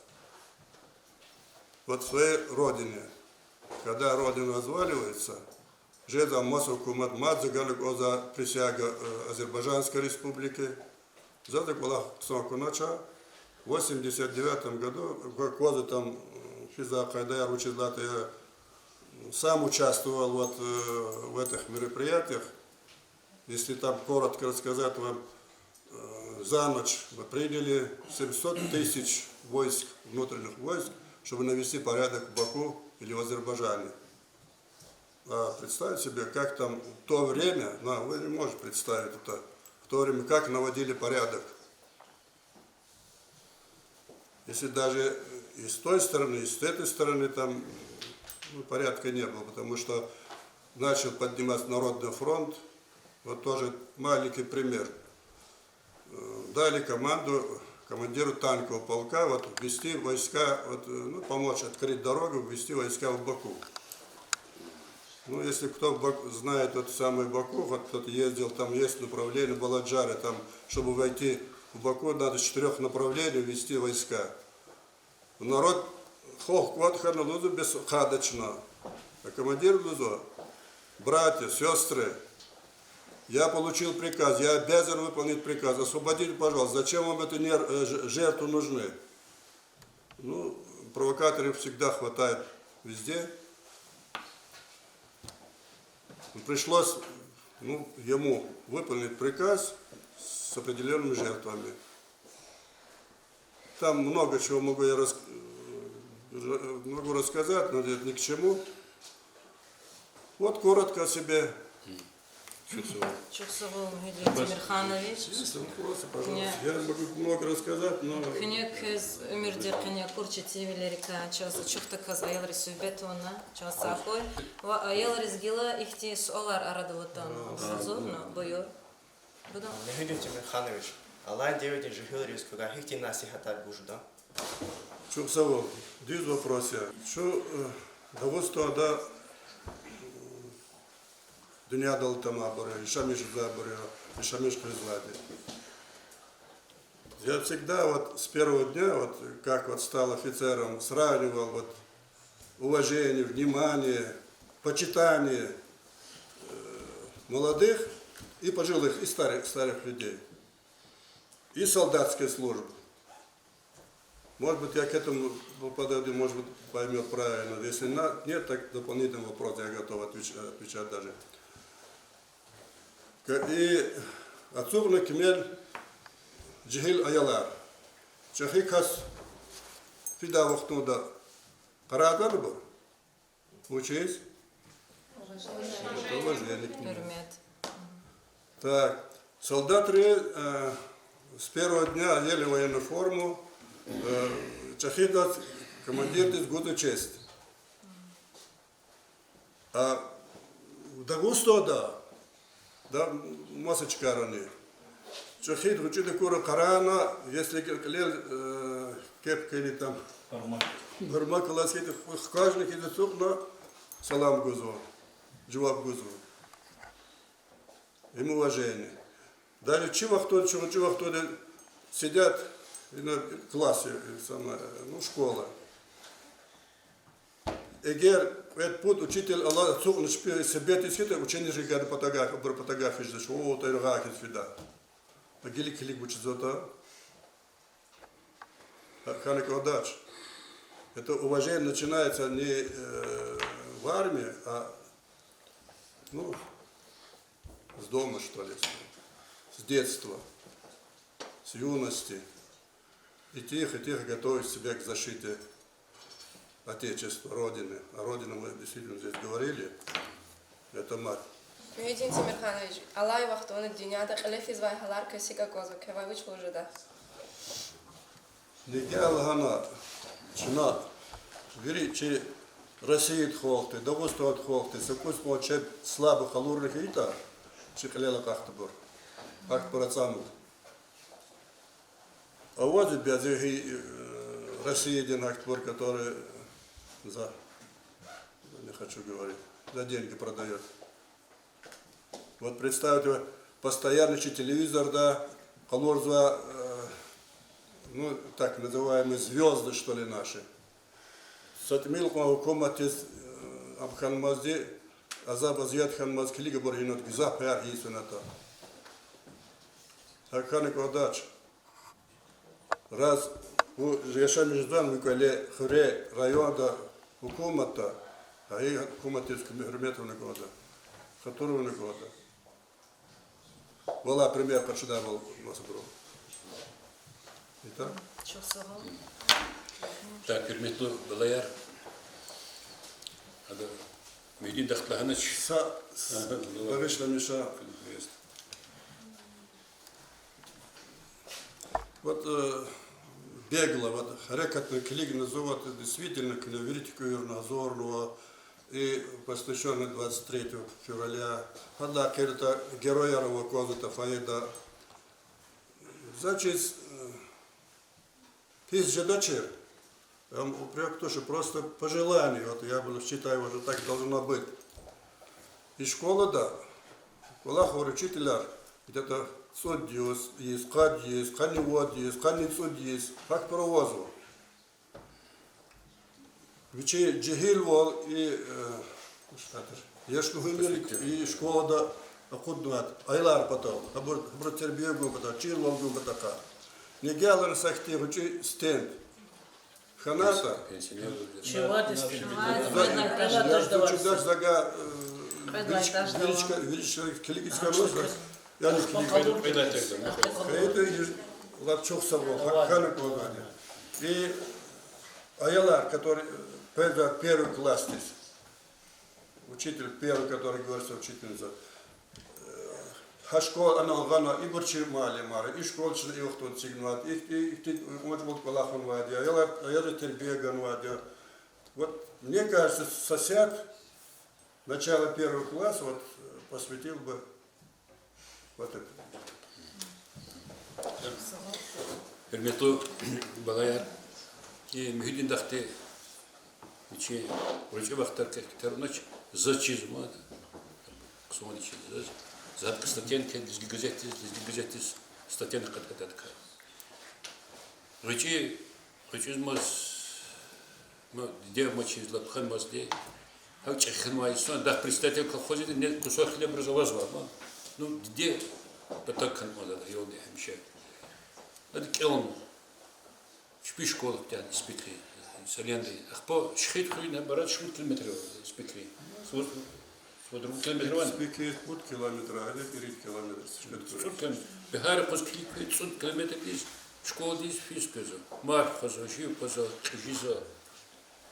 вот своей родине. Когда родина разваливается, жезва маса гьукумат, мад за галукӀзава присяга, э, Азербайджанской Республики. Заз а кӀвалах хъсан акунач. В восемьдесят девятом году, г-, кваз там, э, физвай къайдаяр вучиз лагьайтӀа я, сам участвовал вот, э, в этих мероприятиях. Если там коротко рассказать вам, э, за ночь мы приняли семьсот тысяч войск, внутренних войск, чтобы навести порядок в Баку или в Азербайджане. А представить себе, как там в то время, ну, вы не можете представить это, в то время как наводили порядок. Если даже и с той стороны, и с этой стороны там, ну, порядка не было, потому что начал подниматься Народный фронт. Вот тоже маленький пример. Э, дали команду командиру танкового полка вот ввести войска, вот, э, ну, помочь открыть дорогу, ввести войска в Баку. Ну, если кто в Бак-, знает вот самое Баку, вот кто-то ездил, там есть направление Баладжары, там, чтобы войти в Баку, надо с четырёх направлений ввести войска. Народ хох кӀватӀ хьана лугьузва, бес хъайидач на. А командир лугьузва: «Братья, сёстры, я получил приказ, я обязан выполнить приказ. Освободите, пожалуйста, зачем вам эти нер-, э, ж-, жертвы нужны?» Ну, провокаторов всегда хватает везде. Пришлось, ну, ему выполнить приказ с определёнными жертвами. Там много чего могу я рас-, э, могу рассказать, но это ни к чему. Вот коротко о себе. Чухсагъул, Мугьиддин Темирханович. Если вопросы, пожалуйста. Я могу много рассказать, но... Куьне квез уьмуьрдин къене акур четинвилерикай, чаз ачухдаказ аялриз суьгьбет авуна, чаз сагъ хьуй. Ва аялриз гила ихьтин суалар арадал атана. Зурна, буюр. Мугьиддин Темирханович, алай девирдин жегьилриз квевай гьихьтин насигьатар гуз жеда? Чухсагъул, дуьз вопрос я. Чун, э, Дагъустанда, м, дуьньядал тамабур я, яшамиш жезвайбур я, яшамиш хъийизвайди. Я всегда вот с первого дня, вот как вот стал офицером, сравнивал вот уважение, внимание, почитание, э, молодых и пожилых, и старых, старых людей, и солдатская служба. Может быть, я к этому подойду, может быть, поймёт правильно. Если на-, нет, так дополнительный вопрос, я готов отвеч-, отвечать даже. К-, и ацукьна кимел жегьил аялар. ЧӀехи кас фидай вахтунда къарагъарбур. Вучиз? Уважение. Это уважение к ним. Гьуьрмет. Так, солдатри, э, с первого дня одели военную форму, э, чӀехидаз командирдиз гузва честь. А в Дагъустанда, да, маса чкайрани, чӀехиди гъвечӀиди акурла къарагъна, если кьилел, э, Кепкани там. Бармак. Бармак алаз хьайитӀа, хкажна хьиз ацукьна, салам гузва, жаваб гузва. Им уважение. Даже чи вахтунда, чи, чи вахтунда сидят, ина, класс, э, самое, ну, школа. Эгер кьвед-пуд учитель алаз ацукьна чпи себет ийиз хьайитӀа, ученикри гада патагай, абур патагай физвач, о, тӀвар гьахьиз фида. А гила килиг вуч жезватӀа. Гьахьана кӀандач. Это уважение начинается не, э, в армии, а, ну, с дома, что ли, с детства, с юности. И тихо-тихо готовить себя к защите Отечества, Родины. А Родину мы действительно здесь говорили. Это мать. Мугьиддин Темирханович, алай вахтунда дуьньяда кьиле физвай гьалар квез гьикӀ аквазва, квевай вуч лугьуз жеда? Нига лагьана, чна, вири чи Россияди халкьди, Дагъустандин халкьди са кӀус кьван чеб слабый къалурна хьайитӀа, чи кьилел акьахтабур. Гьахьтинбур ацӀанва. Авазва бязи гьи, э, Россиядин гьахьтинбур, которые за, не хочу говорить, за деньги продает. Вот представьте, постоянно чи телевизорда къалурзава, э, ну, так называемые звёзды, что ли, наши. Са тӀимил кьван гьукуматдиз, э, ам хьанмазди, азаб-азият хьанмаз килигайбур гьинат гзаф паяр гьисунатӀа. ГьакӀ хьана кӀандач. Раз вун яшамиш жезвани ви кӀвале, хуьре, районда, гьукуматда, гьа и гьукуматдиз куьмек, гьуьрмет авуна кӀанда, хатур авуна кӀанда. Валлагь, пример къачудайвал масабуру. Итак. Чухсагъ хьуй. Так, гьуьрметлу балаяр. Ада Мугьиддин дахди лагьанач. Са, с-, Ага, ну, багъишламиша. Вот, э, бегло, вот, гьерекатна килигна зун, вот, действительно, куьне вири туькӀуьрна, гьазурнава, и посвящённый двадцать третьего февраля, гьадалай эхирда герояр ава кваз ата фойеда. Заз чиз, э, пис жедачир, ам упрёк туш, просто пожелание, вот я бы считаю, вот так должно быть. И школада кӀвалахар, учителар, где-то цӀуд йис, къад йис, къанни вад йис, къанни цӀуд йис, гьахьтинбур авазва. Вичи жегьилвал и, э, яшлугьуьмуьр и школада акъуднавайди, аялар патал, гьабур, гьабуру тербия гун патал, чирвал гун патахъай. Нига лагьана са ихьтин гъвечӀи стенд хьанатӀа. Чивади стенд. Заз чидач, зага, э, вири чка, вири чка килигиз хьанваз, яни килигиз. Кьвед лагьай текст. Кьвед лагьай, лап чухсагъул, гьакӀ хьана кӀандач. И аялар, которые, э, первый классдиз. Учитель первый, который говорит, что учительница. Э, гьа школа анал гъана, ибур чи муаллимар, и школа чна и вахтунда эцигнавайди, и, и, ихьтин кӀвалахар кӀвалахнавайди я, аялар, аялриз тербия ганвайди я. Вот, мне кажется, сосед начала первого класса, вот, э, посвятил бы вот это. Гьуьрметлу балаяр, и Мугьиддин дахди вичи гъвечӀи вахтар кхьинач, заз чизва, хъсанди чизва заз. За гьадакай статьяни кхьена, Лезги газетдиз, Лезги газетдиз статьяни кьатӀ-кьатӀ кхьена. ГъвечӀи, гъвечӀизмаз, ну, диде амачиз лап хьанмазди, гьакӀ чӀехи хьанвай инсан, дагъ председатель колхоза, не кусок хлеб рузавазва, ну, диде патав хьанмазва, ялди гьамиша. Ада кӀелна. Чпи школа кутягьна Испикри, Саленди. Ахпа Шихидхуьруьн, гьабуру шумуд километр ава Испикри. Су-, су другу километр ава. Испикри кьуд километр, а ирид километр, Шихидхуьруьн. ЦӀуд километр. Бегьер къуз килиг квез цӀуд километрдиз школадиз физ къвезва. Марф хъвазва, жив хъвазва, кьуьзуьзва.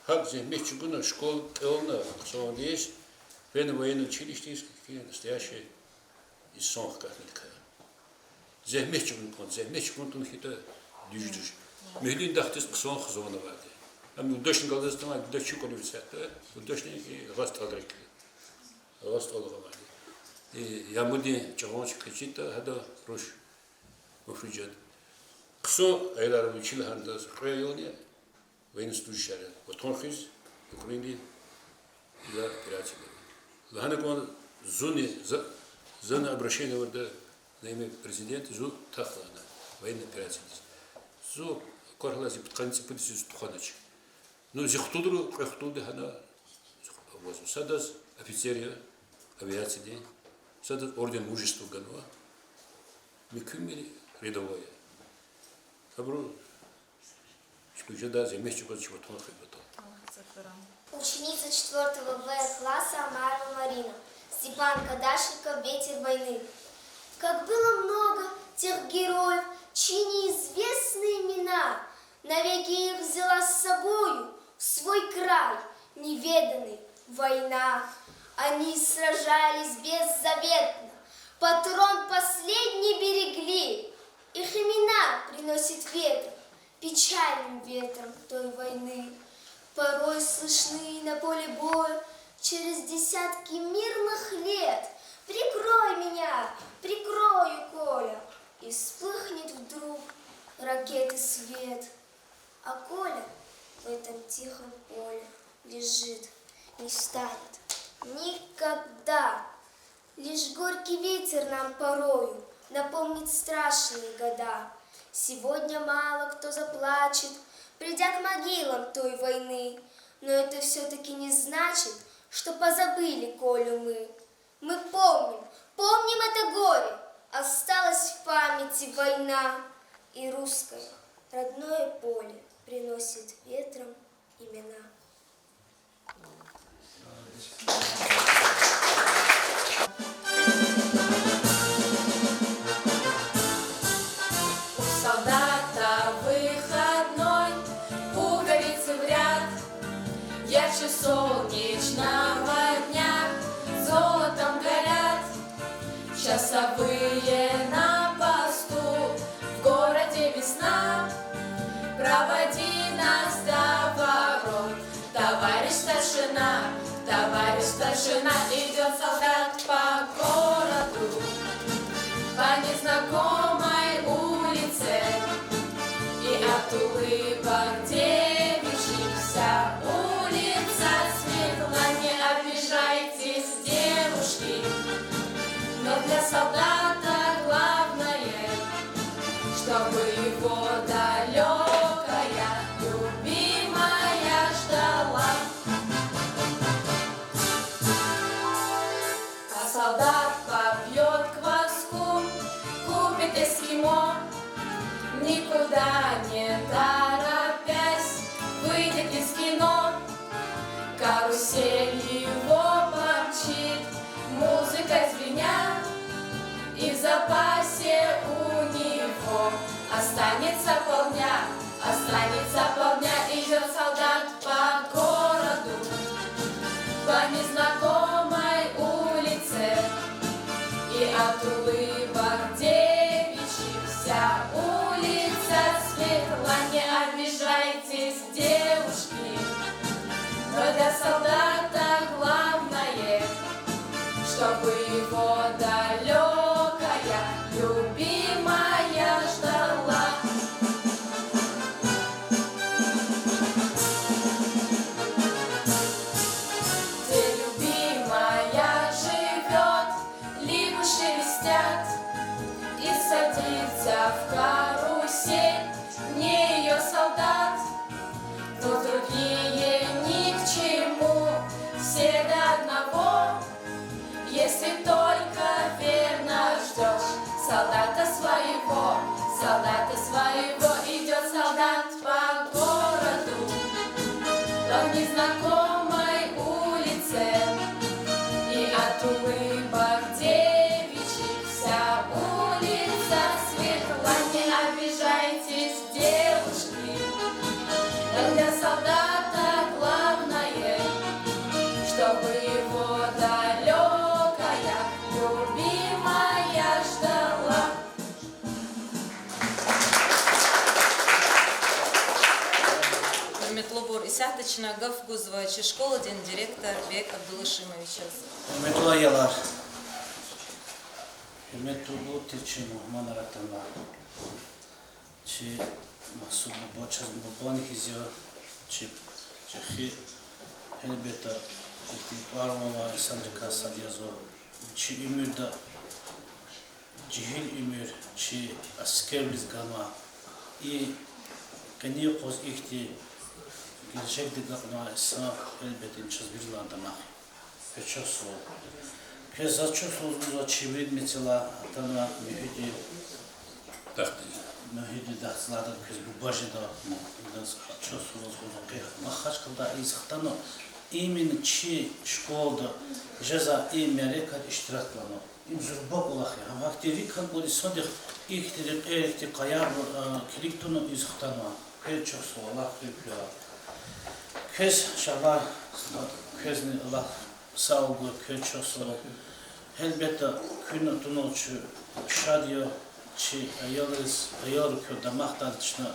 ГьакӀ зегьмет чӀугуна школа кӀелна хъсандиз, фена военный училищедиз, настоящий инсан хкатнадикай. Зегьмет чӀугун кӀан, зегьмет чӀугун тун хьайитӀа дуьз-дуьз. Мугьиддин дахдиз хъсан хизан авайди. Ам юлдашни галаз тамай, юлдаш чукӀур университетда, юлдашни и гъаз талрикли. Гъаз талгъамайди. И Ямудин чӀагъан чка читӀа, гьада руш муфтияд. Хъсан аялар вичи лагьандаз кьве аялни военнослужащийяр я, ватан хуьз, Украинада, за операцияда. Лагьана кӀанда, зунни, за, зани обращение авуртӀа, на имя президента, зун тахъ лагьана военный операциядиз. Зун квахьна зи пудкъанни цӀипуд йисуз тухванач. Ну, зи хтулри, кьве хтулди гьана, зи хтул авазва. Садаз офицер я авиациядин, садаз орден Мужества ганва, муькуьмир рядовой я. Абуру чпи жеда зегьмет чӀугваз чи ватан хуьн патал. Ученица четвёртого Б класса Омарова Марина, Степан Кадашников, «Ветер войны». Как было много тех героев, чьи неизвестны имена, навеки их взяла с собою в свой край неведанный война. Они сражались беззаветно, патрон последний берегли, их имена приносит ветер печальным ветром той войны. Порой слышны на поле боя через десятки мирных лет: «Прикрой меня, прикрой, Коля!» И вспыхнет вдруг ракеты свет. А Коля в этом тихом поле лежит, не встанет никогда. Лишь горький ветер нам порою напомнит страшные года. Сегодня мало кто заплачет, придя к могилам той войны, но это всё-таки не значит, что позабыли Колю мы. Мы помним, помним это горе, осталась в памяти война, и русское родное поле приносит ветром имена. У солдата выходной, пуговицы в ряд, ярче солнечного дня золотом горят. Часовые на посту, в городе весна. Проводи нас до ворот, товарищ старшина, товарищ старшина. Идёт солдат по городу, по незнакомой улице, и от улыбок девичьих вся улица светла. Не обижайтесь, девушки, но для солдата главное, чтобы его далёкая любимая ждала. А солдат попьёт кваску, купит эскимо, никуда не торопясь выйдет из кино. Карусель его помчит, музыка звеня, и в запасе у него останется полдня, останется полдня. Идёт солдат по городу, по незнакомой улице, и от улыбок девичьих вся улица светла. Не обижайтесь, девушки, но для солдата главное, чтобы его далёкая любимая ждала. Где любимая живёт, либо шелестят, и садится в карусель не её солдат. Но другие ни к чему, все до одного. Если только верно ждёшь солдата своего, солдата своего. Идёт солдат по городу, по незнакомой улице, и от улыбок девичьих вся улица светла. Не обижайтесь, девушки, но для солдата главное, чтобы его далёкая любимая ждала. Гьуьрметлубур, исятда чна гаф гузва чи школадин директор Бек Абдулашимовичаз. Гьуьрметлу аялар, гьуьрметлубур, тир чи мугьманар атана. Чи Магьсуд буба, чаз бубани хьиз я, чи чӀехи, гьелбетда, ихьтин тӀвар-ван авай инсанрикай сад язва. Чи уьмуьрда жегьил уьмуьр чи аскервилиз ганва. И къенин къуз ихьтин гележегдик агакьнавай инсан, гьелбетда, им чаз вирилай дамах я. Квез чухсагъул. Квез заз чухсагъул лугьузва чи вири мецелай атана, Муьгьуьдин, Муьгьуьдин Дахцелайдин квез буба жеда, заз чухсагъул лугьузва. Къе Махачкъаладай ийиз хтанва, именно чи школада жезвай и мярекатда иштирак ганва. Им зурба кӀвалах я. Гьам гьахьтин рикӀ хьана кӀанда, садихъ ихьтин рекьер, ихьтин къаярбур, а, килиг тавуна ийиз хтанва. Квез чухсагъул, Аллагь куьн куьрай. Квез, иншаллагь, квезни Аллагь сагъвал гуй, квез чухсагъул. Гьелбетда, куьн атунал чун шад я, чи аялриз, аялри квез дамахдайди чна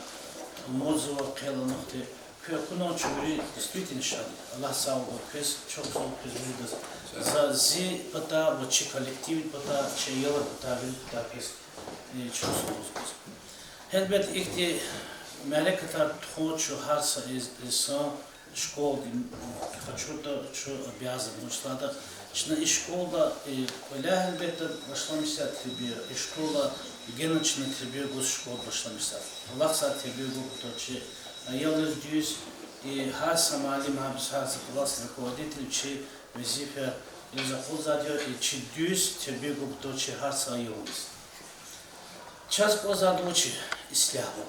умудзава хъел анихъди. Квез акунал чун вири действительно шад я. Аллагь сагъвал гуй, квез чухсагъул, квез виридаз. За зи патай ва чи коллективдин патай, чи аялрин патай, вири патай квез, э, чухсагъул лугьуз кӀанзава. Гьелбет, ихьтин мярекатар тухун чун гьар са ин-, инсан школадин къачуртӀа, чун обязан, вучиз лагьайтӀа чна и школада, э, кӀваляй гьелбетда башламишзава тербия, и школада гена чна тербия гуз школада башламишзава. Аллагьди тербия гуз кутаз чи аялриз дуьз, и гьар са муаллим, гьар са классный руководитель чи везифа ийиз акъудзавайди я, и чи дуьз тербия гуз кутаз чи гьар са аялриз. Чаз кӀанзавайди вуч я, ислягьвал,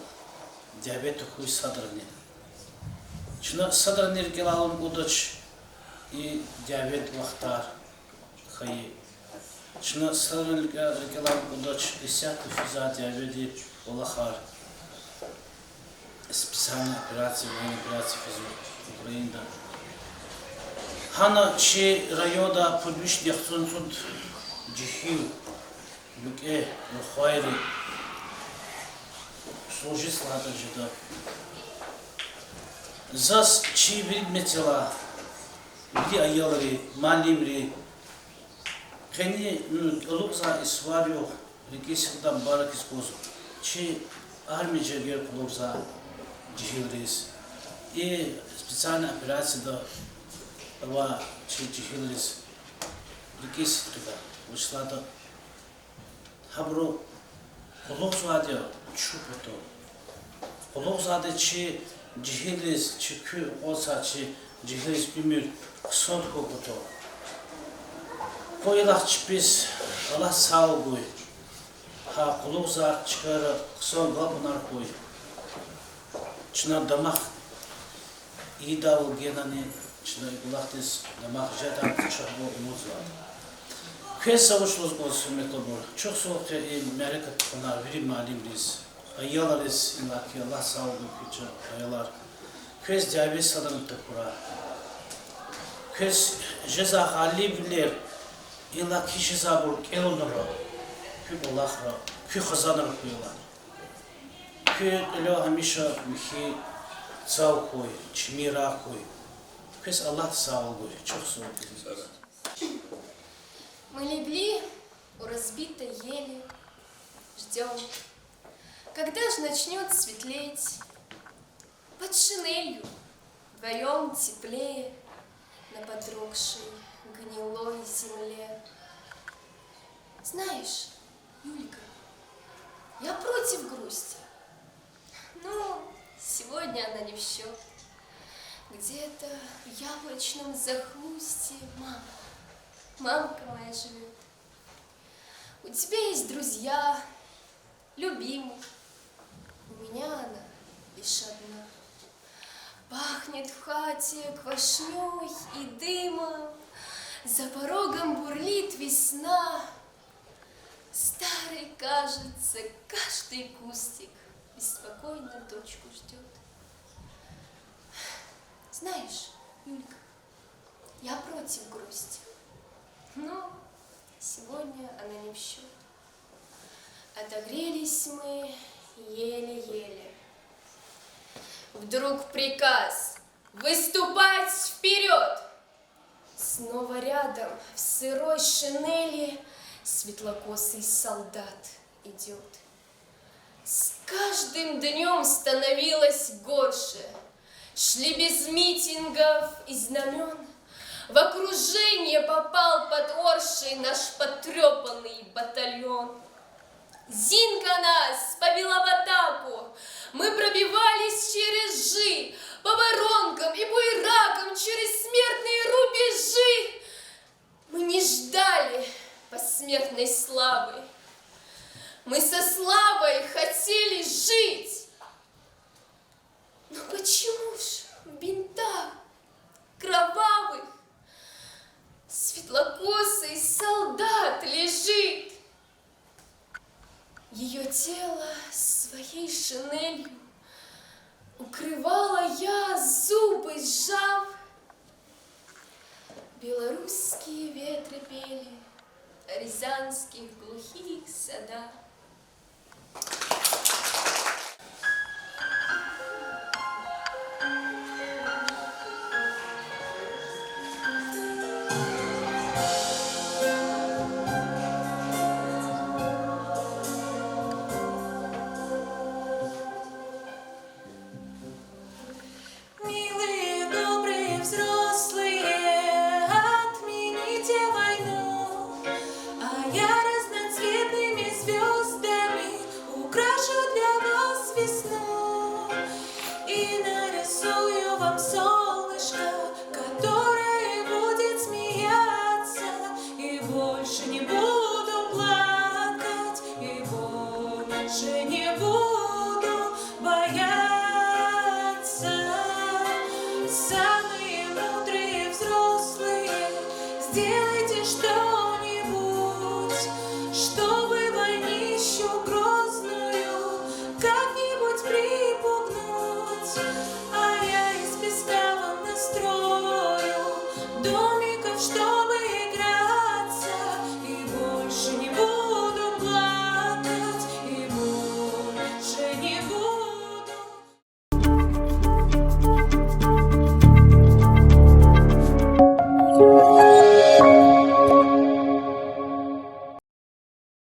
дяве тахьуй садрани. Чна садрани рикӀелай алай кӀандач и дяведин вахтар хьайи. Чна садрани рикӀе-, рикӀелай алай кӀандач исятда физвай дяведин кӀвалахар. Специальная операция, военная операция физва Украинада. Гьана чи районда пуд вишни яхцӀурни цӀуд жегьил викӀегь рухвайри служить лагьайтӀа жеда. Заз чи вири мецелай, вири аялри, муаллимри, къени, ну, алукьзавай и сувар югъ рикӀиз сивдай мубаракиз кӀанзава. Чи армиядин жергейра къуллугъзавай жегьилриз, и специальный операцияда авай чи жегьилриз рикӀиз сидкьида, вучиз лагьайтӀа гьабуру къуллугъзавайди я чун патал. Къуллугъзавайди я чи жегьилриз, чи куь акъваздай чи жегьилриз уьмуьр хъсан хьун патал. Къуй лагь чпиз, Аллагьди сагъ гуй. Гьа къуллугъзавай чкайра хъсан галкӀунар хьуй. Чна дамах ийидайвал генани, чна и кӀвалахдиз дамах жедайвал чахъ гваз умудзава. Квез са вуч лугьуз кӀанзава, гьуьрметлубур, чухсагъул хьи и мярекат тухунай вири муаллимриз, аялриз, иллаки Аллагьди сагъ гуй куь чан аялар. Квез дяве садрани такурай. Квез жезвай гъалибвилер, иллаки жезвайбур кӀелунра, куь кӀвалахра, куь хизанра хьуй, Аллагь. Куь кьилел гьамиша михьи цав хьуй, чими рагъ хьуй. Квез Аллагьди сагъ гуй, чухсагъул. Мы легли у разбитой ели, ждём, когда же начнёт светлеть. Под шинелью вдвоём теплее на подрогшей гнилой земле. Знаешь, Юлька, я против грусти. Ну, сегодня она не в счёт. Где-то в яблочном захолустье мама, мамка моя живёт. У тебя есть друзья, любимый. У меня она лишь одна. Пахнет в хате квашнёй и дымом. За порогом бурлит весна. Старой кажется каждый кустик, беспокойно дочку ждёт. Знаешь, Юлька, я против грусти. Но сегодня она не в счёт. Отогрелись мы еле-еле. Вдруг приказ: выступать вперёд! Снова рядом в сырой шинели светлокосый солдат идёт. С Каждым днём становилось горше. Шли без митингов и знамён. В окружение попал подросший наш потрёпанный батальон. Зинка нас повела в атаку. Мы пробивались через ржи, по воронкам и буеракам через смертные рубежи. Мы не ждали посмертной славы. Мы со славой хотели жить. Но почему ж в бинтах кровавых светлокосый солдат лежит? Её тело своей шинелью укрывала я, зубы сжав. Белорусские ветры пели о рязанских глухих садах. Милые добрые взрослые, отмените войну, а я разноцветными звёздами украшу для вас весну и нарисую вам солнышко, которое будет смеяться и больше не буду плакать, и больше не буду бояться. Самые мудрые взрослые, сделайте что-нибудь, чтобы войнищу грозную как-нибудь припугнуть. А я из песка вам настрою домиков, что